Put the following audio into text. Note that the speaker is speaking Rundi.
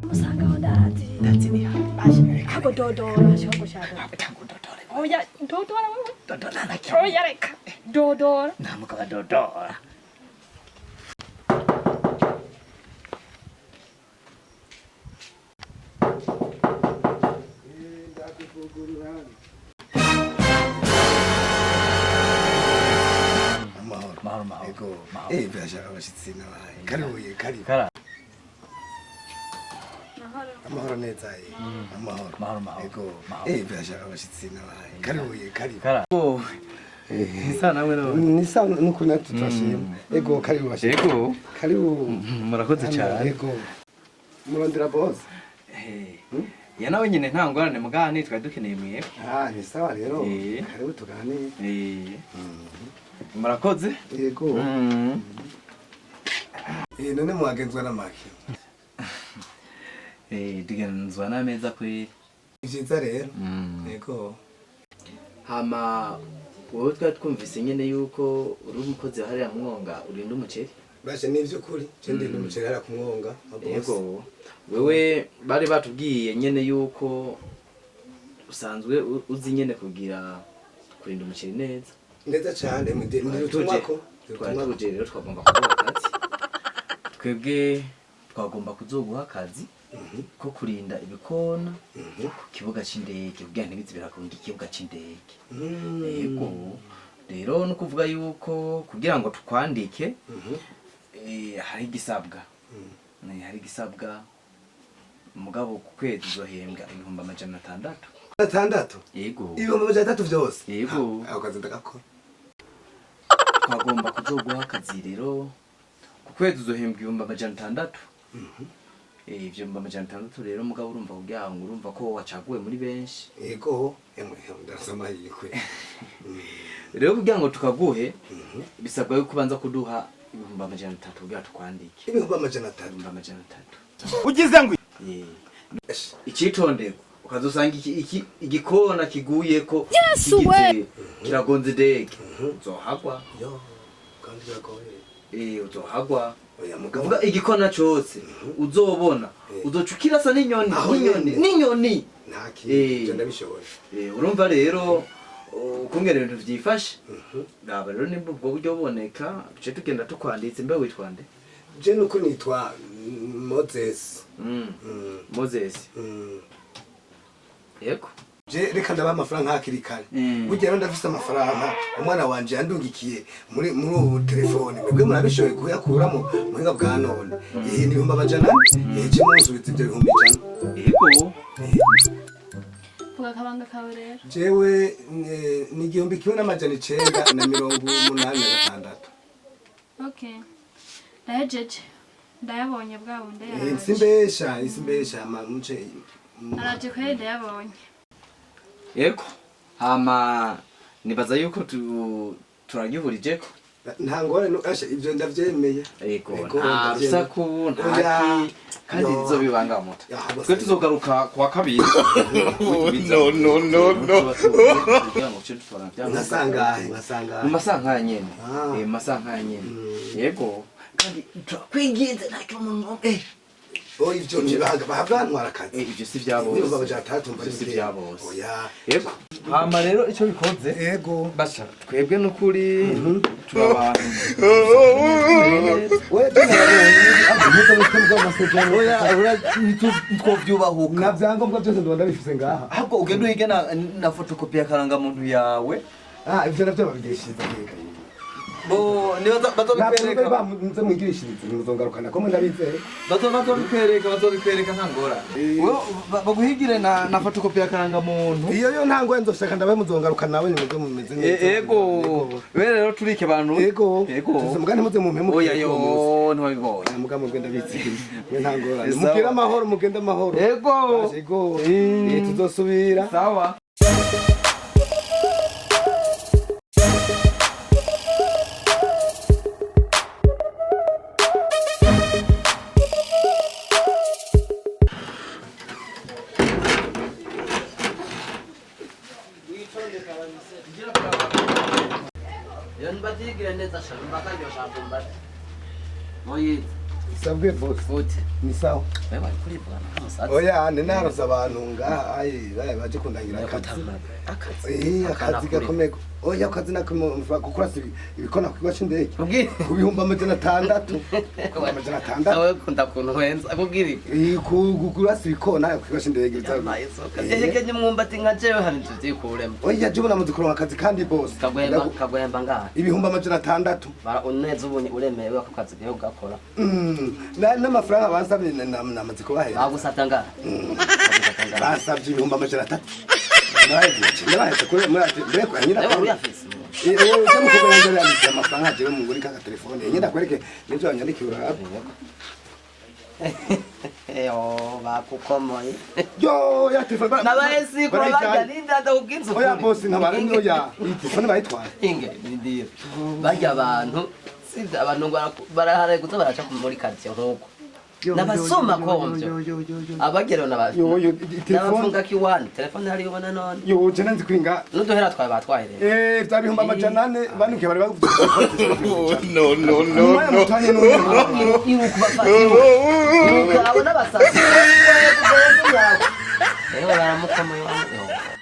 Musanga aho ndazi. Ndazi ni hafi. Ahubwo dodora shoko shaka. Tangu dodora. Oya, dodora wewe. Dodora na Oya reka. Dodora. Nta mugabo dodora. Amahoro. Mahoro, mahoro. Ego. Mahoro. Birashaka abashitsi nabaye. Karibu ye, karibu. Kara. Amahoro neza ye. Amahoro. Mahoro, mahoro. Ego. Mahoro. Birashaka abashitsi nabaye. Karibu ye, karibu. Kara. Oh. Ni namwe none. Ni sawa nukuri natwe turashima. Ego, karibu bashitsi. Ego. Karibu. Murakoze cyane. Ego. Murondera boss. Eh. Ya nawe nyine nta ngorane mugani twari dukeneye mwebwe. Ah, ni sawa rero. Eh. Karibu tuganire. Eh. Murakoze. Ego. Mm. None mwagenzwa n'amaki. Tugenzwa n'ameza kweri. Ni vyiza rero. Mm. Ego. Hama wowe twari twumvise nyene yuko uri umukozi wa hariya mwonga urinda umuceri. Bashe ni ivy'ukuri. Je ndinda umuceri hariya ku mwonga. wa boss. Yego, wewe bari batubwiye nyene yuko usanzwe uzi nyene kugira kurinda umuceri neza. Neza cane ndi Twari utumwako. twari tuje rero twagomba kuguha akazi. Twebwe twagomba kuzoguha akazi ko kurinda ibikona ku kibuga c'indege kugira ntibize birakonga ikibuga c'indege. Yego, rero no kuvuga yuko kugira ngo tukwandike hari igisabwa. Hari igisabwa mugabo ku kwezi uzohembwa 600,000. 600. Yego. 600,000 vyose. Yego. Ako kazi ndagakora. Twagomba kuzoguha akazi rero ku kwezi uzohembwa 600,000. Ivyo 600,000 rero mugabo urumva kugira ngo urumva ko wacaguwe muri benshi. Ego, emwe ndarasa amahirwe. Rero kugira ngo tukaguhe bisabwa yuko ubanza kuduha 300,000 kugira tukwandike. 300,000. 300,000. Ugize ngo Icitonderwa ukazosanga iki igikona kiguyeko kigize kiragonze indege uzohagwa. Yo, kandi biragoye. Uzohagwa. Oya mugabo. Uvuga igikona cose uzobona uzoca ukirasa n'inyoni Aho n'inyoni nyene. n'inyoni. Nta kintu, ivyo ndabishoboye. Urumva rero ukungene ibintu vyifashe. Raba rero nimba ubwo buryo buboneka duce tugenda tukwanditse. Mbe witwa nde? Je nuko nitwa Moses. Moses. Yego. Je reka ndabaha amafaranga hakiri kare. Burya rero ndafise amafaranga umwana wanje yandungikiye muri ubu telefone. Mwebwe murabishoboye kuyakuramo muhinga bwa none. Ni 400,000, je munsubiza ivyo 100,000. Yego. Vuga akabanga kawe rero. Jewe ni 1986. Okay. Ndahejeje. Ndayabonye bwa bundi yaraje. Simbesha muce. Araje kweri ndayabonye. Yego. Hama nibaza yuko turanyuhurijeko. Nta ngorane asha ivyo ndavyemeye. Yego, Yego, nta ndavyemeye. rusaku nta Oya. ki kandi Yo. zobibanga muta. Ya, bose. Twe tuzogaruka kuwa kabiri. No, no, no, no. Kugira ngo tuce dutora bya Nkasangahe, nkasangahe. Mu masaha nkaya nyene. Ah. Mu masaha nkaya nyene. Yego. Kandi turakwinginze ntacyo umuntu Oh, ivyo nibanga bahavantwara akazi. Ivyo si vya bose. Ndumva 300 Ivyo si vya bose. Oya. Yego. Hama rero ico bikoze. Yego. Basha twebwe nukuri turabantu. Oya Oya twovyubahuka. na vyangombwa byose ndumva ndabifise ngaha. Ahubwo ugenda uhige na fotokopi ya karangamuntu yawe. Ah, ivyo navyo babigishiriza kega. Bo niba bazobikwereka. Bamuze mwigishirize muzongarukana ko ndabizeye. Bazobikwereka bazobikwereka nta ngorane. Wewe baguhigire na fotokopi ya karangamuntu. Iyo yo nta ngorane nzoshaka ndabaye muzongarukana nawe nimubwo mumeze neza. Ego. We rero turike abantu. Ego. Ego. Tuze mugani muze mumpemuke. Oya yo ntiwabibonye. Muga mugenda ndabizeye. Mwe nta ngorane. Sawa. Mugire amahoro mugende amahoro. Ego. Ego. Tuzosubira. Sawa. neza shamba karyosha mbumbati. Moyize. Sabwe boss. Gute? Ni sawa. Wewe wari kuribwa n'umusazi. Oya, ni narose abantu ngaha ayi baye baje kundangira akazi. Akazi. Eh, akazi gakomeye. Oya, akazi nakomeye gukora si ibikona ku kigo c'indege. Ubwire. Ku 600,000. Ku 600,000. Nawe ukunda kuntu wenza. Akubwira iki? Eh, ku kurasa ibikona ku kigo c'indege. Yamaye isoka. Ehekenye umwumbati nka jewe hari inzu vyikuremo. Oya, je ubona kuronka akazi kandi boss. Kaguhemba kaguhemba ngaha. 600,000. Bara uneza ubunye uremerewe ako kazi gihe ugakora. N'amafaranga bansabye namaze kubahera. Bagusavye ngaha. Bagusavye ngaha. Bansabye 300,000. Nabahetse kuri muri ati mbere kwa nyina. Nawe uruyafise. Eh, eh, ujya mukobwa wanjye yanditse amafaranga jewe mu nguri kaka telefone. Nyina kwereke n'ivyo yanyandikiye urabe. Eyo bakukomoye. Yo, ya telefone Nabaye ko barya ninda ndakubwinzu. Oya boss, ntabara oya. Iyi telefone bayitwaye. Inge ndira. Barya abantu sivyo abantu ngo baraharaye kuza baraca muri quartier nkuko. Nabasoma komvyo. Abagero naba. Yo, yo, telefone. Nabafunga kiwani. Telefone hariyo ubona none. Yo, je nanzi kwinga. N'uduhera twawe batwaye rero. Eh, vya 400,000 banukiye bari baguze. No, no, no, Umwanya no. mutanye n'undi. Ibuka bafata. Ibuka abo n'abasazi. Ewe baramukomoye wa.